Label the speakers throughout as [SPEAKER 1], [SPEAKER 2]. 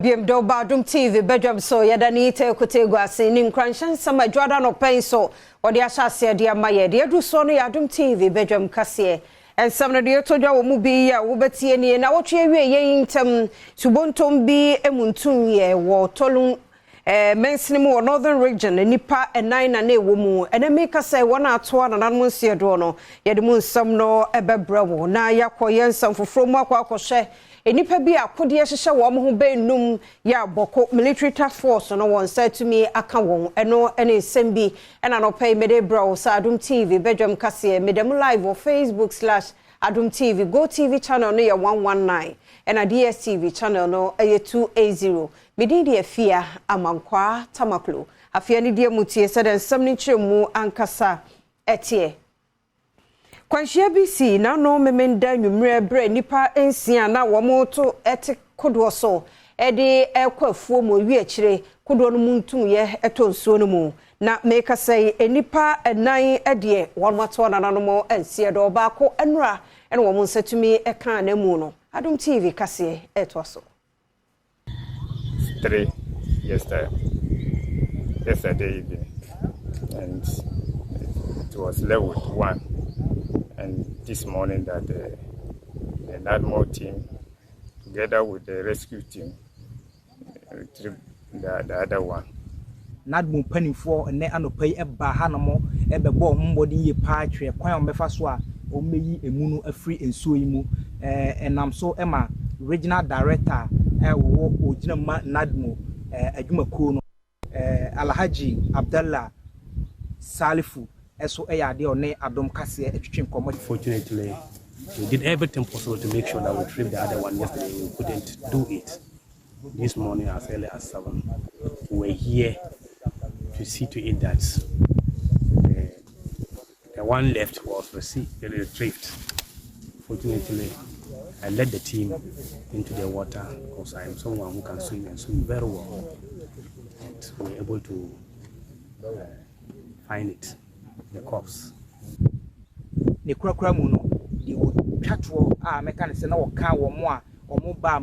[SPEAKER 1] Biem de ɔba Adom TV badwam so yɛda ne yite kote gu ase ne nkuranhyɛ nsɛm adwada no pɛn so wɔde ahyɛ aseɛ de ama yɛ. Deɛ aduru soɔ no yɛ Adom TV badwam kaseɛ. Nsɛm no deɛ ɛtɔ dwa wɔ mu bi a wobɛtie nie: na wɔtwe awie yɛn ntam subontom bi mu ntumyɛ wɔ Tolon mansini mu wɔ Northern Region, nipa 4 na na ɛwɔ mu. Ɛnɛ meka sɛ wɔn a atoa nananom nseɛdoɔ no, yɛde mu nsɛm no ɛbɛbrɛ wo na yɛakɔ yɛn nsɛm foforɔ mu akɔ akɔhyɛ nnipa bi a akodeɛ hyehyɛ wɔn ho bɛnum yɛ abɔkɔ Military Task Force no wɔn nsa atumi aka wɔn. Ɛno ne nsɛm bi ɛna nɔpɛ yi mede brɛ wo sɛ Adom TV badwam kaseɛ. Meda mu live wɔ Facebook/Adom TV, Go TV channel no yɛ 119, ɛna DSTV channel no ɛyɛ 280. Medin de Afia Amankwaa Tamaklo. Afei ne deɛ mu tie sɛdeɛ nsɛm no nkyerɛ mu ankasa ɛteɛ. Kwanhyia bi si n'ano Memenda nnwummerɛ berɛ nnipa 6 na wɔn to ɛte kodoɔ so ɛde ɛkɔ afuo mu. Owi akyire kodoɔ no mu ntumyɛ ɛtɔ nsuo no mu, na mekasa yi nnipa 4 ɛdeɛ wɔn ato nananom nseɛ dɔ ɔbaako nnura ɛna wɔn nsa tumi ɛka n'amu no. Adom TV kaseɛ ɛtoa so.
[SPEAKER 2] 3 yesterday evening, and it was left with one. And this morning, that the NADMO team, together with the rescue team, retrieved the other one.
[SPEAKER 3] NADMO mpanimfoɔ nnɛ anɔpa yi ɛba hanom ɛbɛbɔ wɔn mmɔden yie paa twerɛ kwan a wɔbɛfa so a wɔmmɛyi emu no afiri nsuo yi mu. Ɛnam so ɛma regional director ɛwɔ ogyina mu ma NADMO adwumakuo no, Alhaji Abdallah Salifu, ɛso ɛyɛ adeɛ a ɔne Adom kaseɛ ɛtwitwi nkɔmmɔ.
[SPEAKER 4] Fortunately, we did everything possible to make sure that we retrieved the other one yesterday. We couldn't do it. This morning, as early as 7, we were here to see to it that the one left was retrieved. Fortunately, I led the team into the water because I am someone who can swim and swim very well. And we were able to find it, the corpse.
[SPEAKER 3] Ne kurakura mu no deɛ wɔtwa toɔ a mɛka ne sɛ na wɔka wɔn a wɔn ba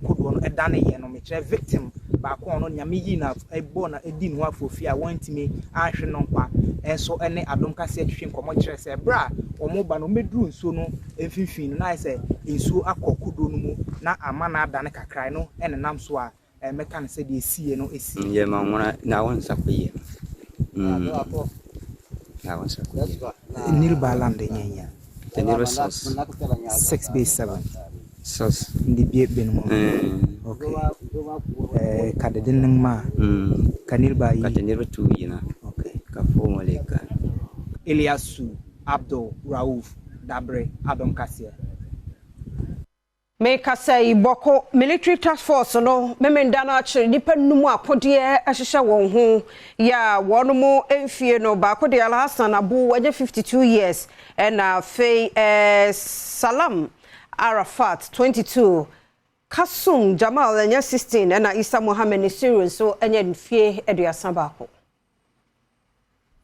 [SPEAKER 3] kodoɔ no ɛdane yɛ no, mekyerɛ victim baako a ɔno Nyame yi na ɛbɔ na ɛdi ne ho afofi a wɔntumi ahwe no nkwa, ɛnso ɛne Adom kaseɛ twitwi nkɔmmɔ kyerɛ sɛ ɛberɛ a wɔn ba no wɔmɛduru nsuo no mfimfini no, na ayɛ sɛ nsuo akɔ kodoɔ no mu na ama no adane kakra no, ɛnenam so a mɛka no sɛ deɛ ɛsiiɛ no ɛsi.
[SPEAKER 5] Yɛma ŋuna Naawuni sa ku yɛm. Naawuni sa ku yɛm.
[SPEAKER 3] Niriba alam di nyɛ nya?
[SPEAKER 5] Ti niriba 6.
[SPEAKER 3] Six bee seven?
[SPEAKER 5] 6.
[SPEAKER 3] N di bɛ bini ŋɔ? Ok, ka di din niŋ maa ka niriba ayi
[SPEAKER 5] Ka ti niriba 2 yina.
[SPEAKER 3] Ok.
[SPEAKER 5] Ka 4 ŋɔ lee kani.
[SPEAKER 3] Eliasu Abdul Rauf Dabre, Adom kaseɛ.
[SPEAKER 1] Mekasa yi, Bɔko Military Task Force no Memenda no akyerɛ nnipa 5 akodeɛ ahyehyɛ wɔn ho yɛ a wɔn mo mfie no baako de Alhassan Abu, wɔnyɛ 52 years, ɛna afei Salam Arafat 22, Kasum Jamal ɛnyɛ 16, ɛna Isa Mohammed Nasiru nso ɛnyɛ mfie 31.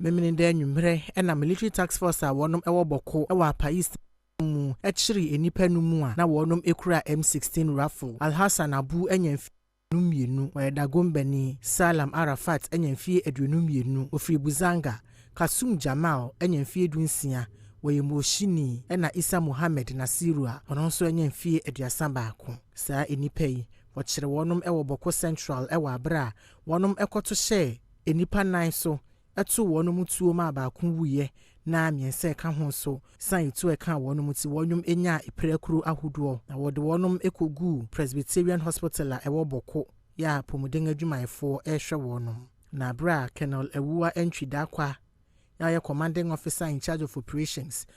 [SPEAKER 6] Memeneda anwummerɛ ɛna Military Task Force a wɔnom ɛwɔ Bɔko ɛwɔ Apa East mu ɛkyere nnipa no mu a na wɔnom ekura M16 rifle. Alhassan Abu anya mfie 2, wɔyɛ Dagombani. Salam Arafat anya mfie 22, ofiri Buzanga. Kasum Jamal anya mfie 16, wɔyɛ Moshini, ɛna Isa Mohammed Nasiru a ɔno nso anya mfie 31. Saa nnipa yi wɔkyerɛ wɔnom ɛwɔ Bɔko Central ɛwɔ abere a wɔnom ɛkɔto hyɛɛ nnipa 4 so ɛto wɔn mu tuo ma baako wuyɛ na 3 ɛka ho nso san etu ɛka wɔn mu ti wɔn nya epirakuro ahodoɔ, na wɔde wɔn ekoguu Presbyterian Hospital a ɛwɔ Bɔko yɛ a apɔmuden adwumayɛfoɔ ɛrehwɛ wɔn. Na abere a Colonel Awuwa Ntwi Dakwa a ɔyɛ commanding officer in charge of operations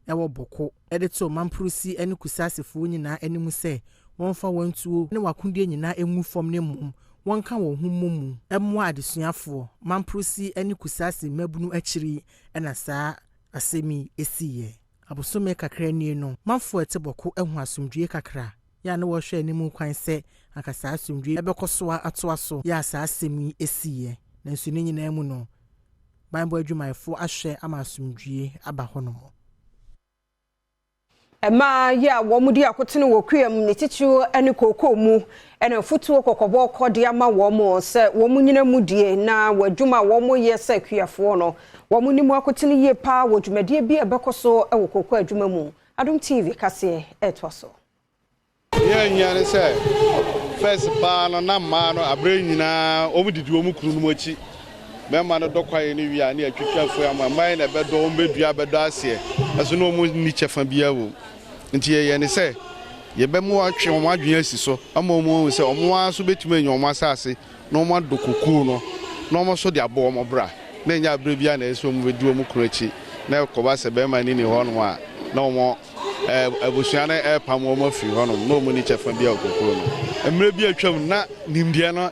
[SPEAKER 6] ɛwɔ Bɔko ɛde to Mampurusi ne Kusaasifoɔ nyinaa anim sɛ wɔmfa wɔn tuo ne wɔakodeɛ nyinaa ngu fam ne mmom wɔnka wɔn ho mmɔ mu mmoa adesuafoɔ Mampurusi ne Kusaasi mmabunu akyiri, ɛna saa asɛm yi esiiɛ. Abosome kakra nie no, manfoɔ ɛte Bɔko ahu asomdwie kakra yɛ a na wɔhwɛ anim kwan sɛ anka saa asomdwie ɛbɛkɔ so atoa so yɛ a saa asɛm yi esiiɛ. Nanso ne nyinaa mu no, banbɔ adwumayɛfoɔ ahwɛ ama asomdwie aba hɔnom.
[SPEAKER 1] Mmaa yi a wɔdi akotene wɔ kuam, ne titiriw ne kookoo mu, na afutuo kɔkɔbɔ kɔ de ama wɔn sɛ wɔn nyina mu die na wɔ adwuma a wɔyɛ sɛ akuafoɔ no, wɔn mu akotene yie paa wɔ dwumadie bi a ɛbɛkɔ so wɔ kookoo adwuma mu. Adom TV kaseɛ ɛretoa so.
[SPEAKER 7] Nea ehia ne sɛ, first paa no na mmaa no aberɛ nyinaa wɔn didi wɔn kunu nom akyi. Mmarima no dɔ kwaeɛ no wie a ne yɛatwitwa afuo ama mmaa yi na ɛbɛdɔ, wɔn bɛdua bɛdɔ aseɛ. Ɛso na wɔn nni kyɛfa biara wɔ mu. Nti yɛyɛ ne sɛ yɛbɛma wɔatwe wɔn adwene asi so ama wɔn ahu sɛ wɔn ara nso bɛtumi anya wɔn asase na wɔn adɔ kokoo no na wɔn nso de abɔ wɔn bra. Na ɛnyɛ aberɛ biara na ɛsɛ sɛ wɔn bɛdi wɔn kunu akyi na ɛkɔba sɛ barima no nni hɔnom a na wɔn abusua no repam wɔn afiri hɔnom na wɔn nni kyɛfa biara wɔ kokoo no. Mmerɛ bi a atwam na nimdeɛ no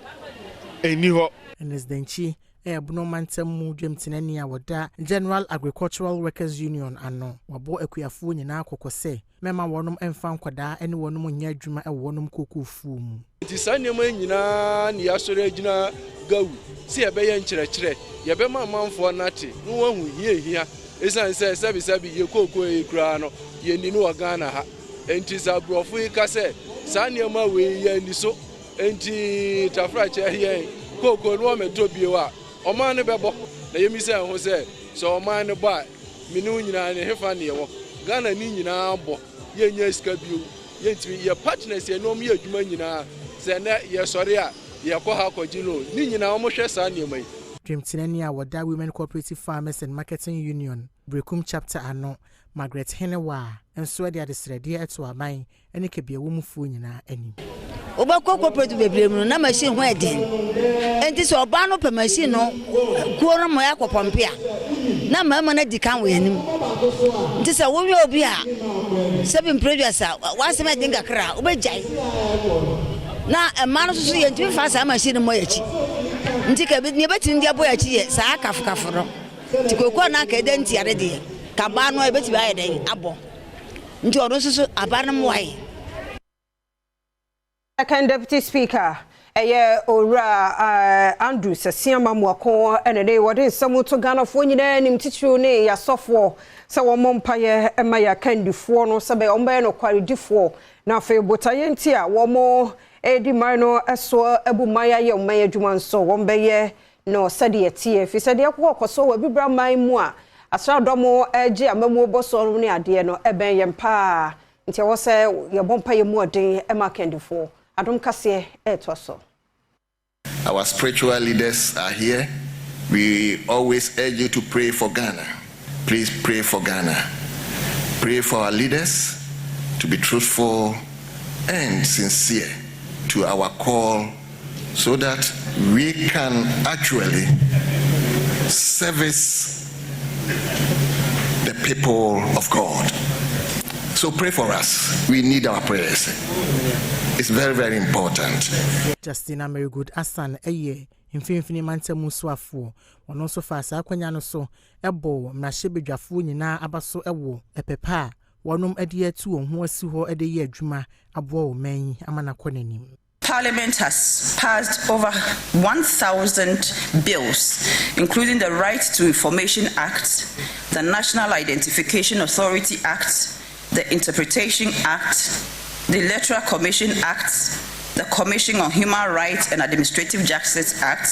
[SPEAKER 7] nni hɔ.
[SPEAKER 6] Ernest Dankyi yɛ Bono mantam mu dwamtenani a wɔda General Agricultural Workers Union ano. Wabɔ akuafoɔ nyinaa kɔkɔ sɛ mɛma wɔnom mfa nkwadaa ne wɔnom nyɛ adwuma wɔ wɔnom kookoo fuo mu.
[SPEAKER 8] Nti saa nneɛma yi nyinaa ne yɛasɔre agyina gawu sɛ yɛbɛyɛ nkyerɛkyerɛ, yɛbɛma amanfoɔ no ate na wɔahu hia ehia esiane sɛ sɛbesɛbe yɛ kookoo yi koraa no yɛnni no wɔ Ghana ha. Nti sɛ aborɔfo yi ka sɛ saa nneɛma wei yɛanni so nti tafrakyɛ yɛn kookoo no wɔmmɛtɔ bio a, ɔman no bɛbɔ. Na yɛmmisa yɛn ho sɛ, sɛ ɔman no bɔ a, me ne wo nyinaa no hefa ne yɛwɔ? Ghana ni nyinaa bɔ, yɛnnya sika bio, yɛntumi. Yɛ partners yɛne wɔn yɛ adwuma nyinaa, sɛ nnɛ yɛsɔre a yɛkɔ ha kɔgye loan, ne nyinaa wɔhwɛ saa nneɛma yi.
[SPEAKER 6] Dwamtenani a wɔda Women Cooperative Farmers and Marketing Union, Berekum Chapter ano, Margaret Henewaa nso de adesrɛdeɛ to aban ne kabiawo mufoɔ nyinaa anim.
[SPEAKER 9] Wobɛkɔ cooperative bebree mu no, na machine ho yɛ den. Enti sɛ ɔbaa no pɛ machine no kuo no ma yɛakɔ pɔmpe a, na mmarima no adi kan wɔ yɛn anim. Nti sɛ woyɛ obi a sɛbi mprɛduasa w'asɛm yɛ den kakra a, wobɛgyae. Na mmaa no nso so yɛntumi fa saa machine no mmɔ yɛn akyi. Nti ka nea ɛbɛtumi de abɔ yɛn akyi yɛ saa kafokafo no. Nti kooko a na anka ɛda ntia no deɛ, ka baa no a ɛbɛtumi ayɛ dɛn abɔ. Nti ɔno nso so aba no mmoa yɛn.
[SPEAKER 1] Second Deputy Speaker ɛyɛ Owura Andrews Asiamah Amoako ɛna ne wɔde nsɛm to Ghanafoɔ nyinaa anim, titiriw ne yɛasɔfoɔ, sɛ wɔmmɔ mpaeɛ ma yɛ akandifoɔ no sɛ bɛyɛ wɔn bɛyɛ nokwaredifoɔ na afei botaeɛ nti a wɔn redi man no so abu man ayɛ ɔman adwuma nso wɔn bɛyɛ no sɛdeɛ teɛ, ɛfiri sɛ deɛ ɛkɔ kɔ so wɔ abibra man mu a asraadɔm gye amamuo bɔ soɔ no ne adeɛ no ɛbɛn yɛn paa, nti ɛwɔ sɛ yɛbɔ mpaeɛ mu ɔden ma akandifoɔ. Adom kaseɛ ɛretoa so.
[SPEAKER 10] Our spiritual leaders are here. We always urge you to pray for Ghana. Please pray for Ghana. Pray for our leaders to be truthful and sincere to our call so that we can actually service the people of God. So pray for us. We need our prayers. It's very, very important.
[SPEAKER 6] Justina Marygood Asan ɛyɛ Mfimfini mantam soafoɔ. Ɔno nso fa saa akonnwa no so ɛbɔ mmarahyɛbadwafoɔ nyinaa aba so ɛwɔ ɛpɛ pa a wɔnom de atu wɔn ho asi hɔ de yɛ adwuma aboa ɔman yi ama no akɔ n'anim.
[SPEAKER 11] Parliament has passed over 1,000 bills, including the Right to Information Act, the National Identification Authority Act, the Interpretation Act, the Electoral Commission Act, the Commission on Human Rights and Administrative Justice Act,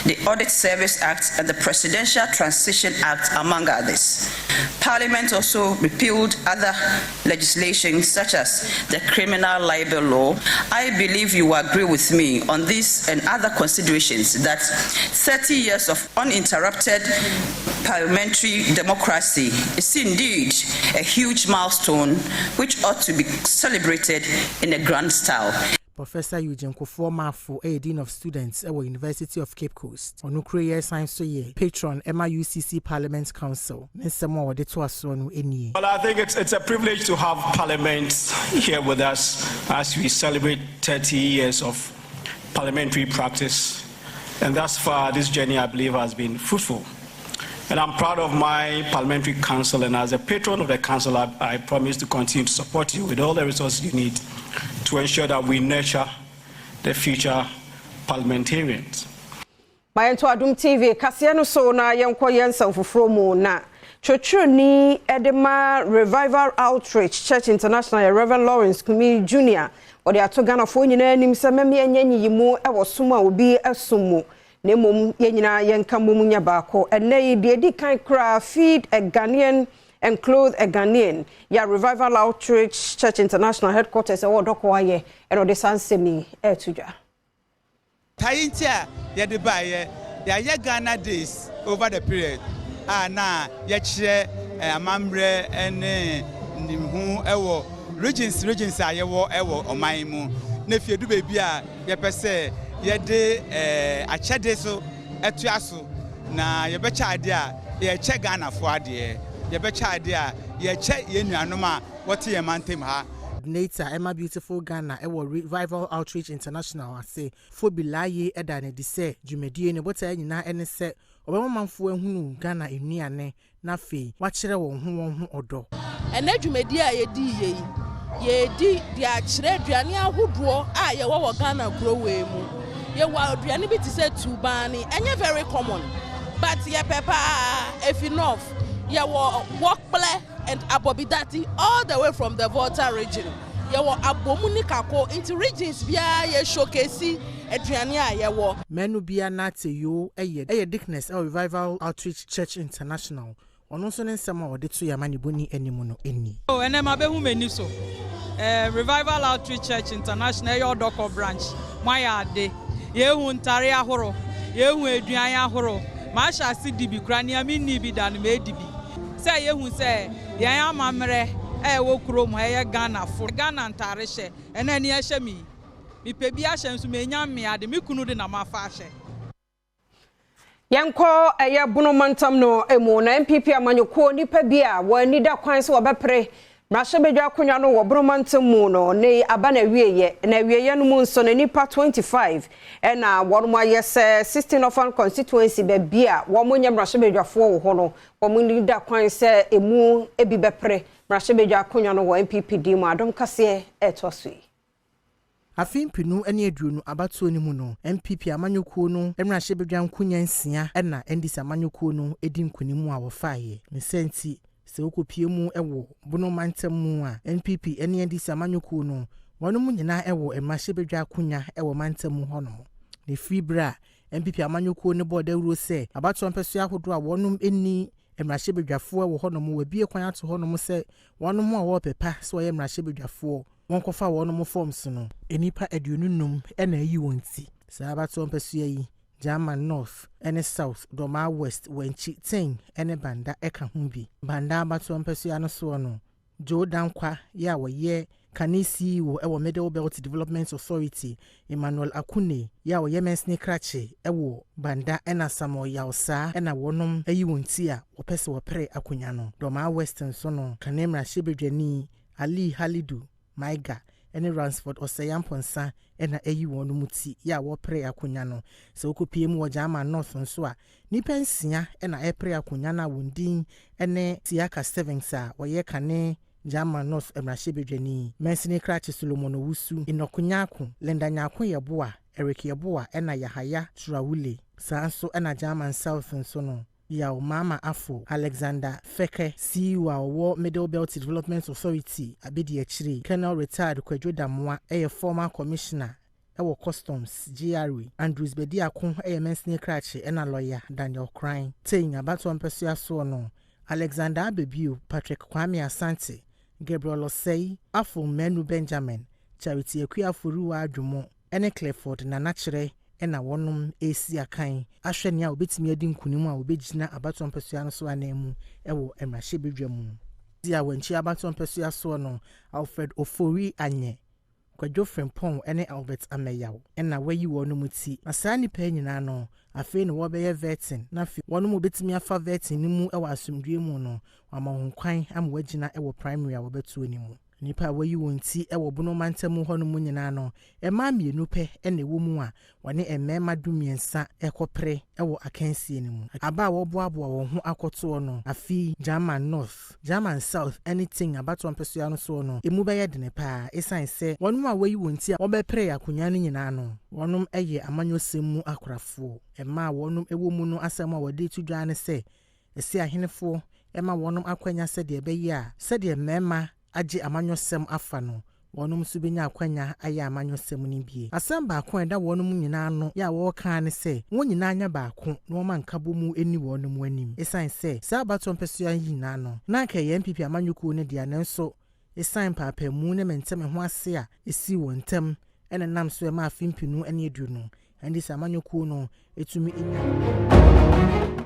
[SPEAKER 11] the Audit Service Act, and the Presidential Transition Act, among others. Parliament also repealed other legislation such as the criminal libel law. I believe you will agree with me on this and other considerations that 30 years of uninterrupted parliamentary democracy is indeed a huge milestone which ought to be celebrated in a grand style.
[SPEAKER 6] Professor Eugene Kufuor Marfo ɛyɛ Dean of Students ɛwɔ University of Cape Coast. Ɔno kuro yɛ san so yɛ patron ɛma UCC Parliament Council. Ne nsɛm a wɔde to asoɔ no nie.
[SPEAKER 12] Well, I think it's a privilege to have Parliament here with us as we celebrate 30 years of parliamentary practice. And thus far, this journey, I believe, has been fruitful. And I'm proud of my parliamentary council, and as a patron of the council, I promise to continue to support you with all the resources you need to ensure that we nurture the future parliamentarians.
[SPEAKER 1] Ma yɛnto Adom TV kaseɛ no so na yɛnkɔ yɛn nsɛm foforɔ mu. Na Kyerɛkyerɛni de ma Revival Outreach Church International yɛ Rev. Lawrence Kumi Junior. Ɔde ato Ghanafoɔ nyinaa anim sɛ mɛma yɛnyɛ nyiyimu wɔ som a obi som mu, na mmom yɛn nyinaa yɛnka mmom nyɛ baako. Ɛnnɛ yi, deɛ ɛdi kan koraa, Feed a Ghanaian and Clothe a Ghanaian yɛ Revival Outreach Church International headquarters ɛwɔ Odorkor ayɛ, ɛna ɔde saa nsɛm yi ɛreto dwa.
[SPEAKER 13] Tae nti a yɛde baeɛ, yɛayɛ Ghana Days over the period a na yɛkyerɛ amammerɛ ne nimhu wɔ regions regions a yɛwɔ wɔ ɔman mu. Na afei edu baabi a yɛpɛ sɛ yɛde akyɛde so ɛtoa so, na yɛbɛkyɛ adeɛ a yɛkyɛ Ghanafoɔ adeɛ, yɛbɛkyɛ adeɛ a yɛkyɛ yɛn nuanom a wɔte yɛn mantam ha.
[SPEAKER 6] Coordinator ɛma Beautiful Ghana ɛwɔ Revival Outreach International ase, Fobi Laaye, ɛda no adi sɛ dwumadie ne botaeɛ nyinaa ɛne sɛ ɔbɛma manfoɔ ahunu Ghana nnuane na afei wakyerɛ wɔn ho ɔdɔ.
[SPEAKER 14] Ɛnɛ dwumadie a yɛdi yie yi, yɛdi de akyerɛ aduane ahodoɔ a yɛwɔ wɔ Ghana kuro wei mu. Yɛwɔ aduane bi te sɛ tubaani, ɛnyɛ very common, but yɛpɛ paa efi north. Yɛwɔ wɔkplɛ and abɔbidati all the way from the Volta Region. Yɛwɔ abomu ne kako, nti regions biara yɛ showcase aduane a yɛwɔ.
[SPEAKER 6] Manu bia nate yoo ɛyɛ deaconess ɛwɔ Revival Outreach Church International. Ɔno nso ne nsɛm a ɔde to yɛ amanebɔni anim no ani.
[SPEAKER 15] Ɛnɛ ma bɛhu m'ani so Revival Outreach Church International ɛyɛ Odorkor branch. Mo ayɛ ade, yɛhu ntare ahorow, yɛhu aduan ahorow. Maahyɛ ase di bi kora, nea menni bi da no maedi bi. Sɛ yɛhu sɛ yɛn amammerɛ ɛwɔ kurom ha, ɛyɛ Ghanafo Ghana ntare hyɛ. Ɛnɛ nea ɛhyɛ me yi, mepɛ bi ahyɛ nso menya mmea de me kunu de na mafa ahyɛ.
[SPEAKER 1] Yɛnkɔ ɛyɛ Bono mantam no mu, na NPP amanyɔkuo nipa bi a wɔn ani da kwan sɛ wɔbɛpere mmarahyɛbadwa akonnwa no wɔ Bono mantam mu no ne aba na awieɛ. Na awieɛ no mu nso no, nipa 25 ɛna wɔn ayɛ sɛ 16 Northern constituency, baabi a wɔn nyɛ mmarahyɛbadwafoɔ wɔ hɔ no, wɔn ani da kwan sɛ emu ebi bɛpere mmarahyɛbadwa akonnwa no wɔ NPP din mu. Adom kaseɛ ɛɛtoa so yi.
[SPEAKER 6] Afe 2020 abatoɔ no mu no, NPP amanyɔkuo no mmarahyɛbadwa nkonya 6 ɛna NDC amanyɔkuo no di nkonim a wɔfaeɛ. Ne sɛ nti, sɛ wokɔpie mu wɔ Bono mantam mu a, NPP ne NDC amanyɔkuo no, wɔn mu nyinaa wɔ mmarahyɛbadwa akonya wɔ mantam mu hɔnom. Na ɛfiri berɛ a NPP amanyɔkuo no bɔɔ dawuro sɛ abatoɔ mpɛsoa ahodoɔ a wɔnom ani mmarahyɛbadwafoɔ wɔ hɔnom, wɔabie kwan ato hɔnom sɛ wɔnom a wɔwɔ pɛpa sɛ wɔyɛ mmarahyɛbadwafoɔ wɔnkɔfa wɔnom forms no, nnipa 25 ɛna ayi wɔn ti. Saa abatoɔ mpɛsoa yi, Jaman North ne South, Dormaa West, Wankyi, Tain ne Banda ka ho bi. Banda abatoɔ mpɛsoa no soɔ no, Joe Dankwa yɛ a wɔyɛ kane CEO wɔ Middle Belt Development Authority, Emmanuel Akune yɛ a ɔyɛ mansini krakye wɔ Banda, ɛna Samuel Yawsaa ɛna wɔnom ayi wɔn ti a wɔpɛ sɛ wɔpere akonnwa no. Dormaa West nso no, kane mmarahyɛbadwani Ali Halidu Maiga ne Ransford Osei-Amponsah ɛna ayi wɔn mu ti yɛ a wɔpere akonnwa no. Sɛ wokɔpie mu wɔ Jaman North nso a, nnipa 6 ɛna ɛpere akonnwa no a wɔn din ne Siaka Stevens a wɔyɛ kane Jaman North mmarahyɛbadwani, mansini krakye Solomon Owusu, Enoch Nyako, Linda Nyako Yeboah, Eric Yeboah ɛna Yahaya Turawule. Saa nso ɛna Jaman South nso no, Yaw Mama Afo, Alexander Feke, CEO a ɔwɔ Middle Belt Development Authority abedi akyire, Colonel Retired Kwadwo Damoa ɛyɛ former commissioner ɛwɔ Customs GRA, Andrews Bediako ɛyɛ mansini krakye, ɛna lawyer Daniel Kran. Tain abatoɔ mpɛsoa soɔ no, Alexander Abebio, Patrick Kwame Asante, Gabriel Osei, Afo Manu Benjamin, Charity Akua Adwomo ɛne Clifford Nanakyerɛ ɛna wɔnom esi akan ahwɛ nea obetumi adi nkunim a obɛgyina abatoɔ mpɛsoa no so anan mu ɛwɔ mmarahyɛbadwa mu. Di a wɔnkyi abatoɔ mpɛsoa soɔ no, Alfred Ofori Anyɛ, Kwadwo Frimpong ne Albert Ameyaw ɛna wɔayi wɔn mu ti. Na saa nnipa yi nyinaa no, afei na wɔbɛyɛ vetting, na afei wɔn mu bɛtumi afa vetting no mu wɔ asomdwe mu no, wɔama wɔn kwan ama wɔagyina wɔ primary a wɔbɛto no mu. Nnipa a wɔayi wɔn ti wɔ Bono mantam hɔnom nyinaa no, mmaa 2 pɛ na ɛwɔ mu a wɔne mmarima 13 ɛkɔpere wɔ akansie no mu. Aba a wɔboaboa wɔn ho akɔtoɔ no, afi Jaman North, Jaman South ne Tain abatoɔ mpɛsoa no soɔ no, emu bɛyɛ dene paa, ɛsiane sɛ wɔn a wɔayi wɔn ti a wɔbɛpere akonnwa no nyinaa no, wɔnom yɛ amanyɔsɛm mu akorafoɔ. Mmaa a wɔnom wɔ mu no, asɛm a wɔde to dwa ne sɛ ɛsɛ ahenefoɔ. ma wɔnom akwanya sɛdeɛ ɛbɛyɛ a sɛdeɛ mmarima agye amanyɔsɛm afa no, wɔnom nso bɛnya akwanya ayɛ amanyɔsɛm no bie. Asɛm baako a ɛda wɔnom nyinaa ano yɛ a wɔreka ne sɛ wɔn nyinaa nyɛ baako na wɔma nkabɔ mu ɛni wɔnom anim. Ɛsiane sɛ saa abatoɔ mpɛsoa yi nyinaa no, na anka ɛyɛ NPP amanyɔkuo no dea, nanso ɛsiane mpaapaemu ne mente ho ase a ɛsii wɔn ntam ɛna nam so ɛma afe 2020 ɛnde sɛ amanyɔkuo no ɛtumi nya.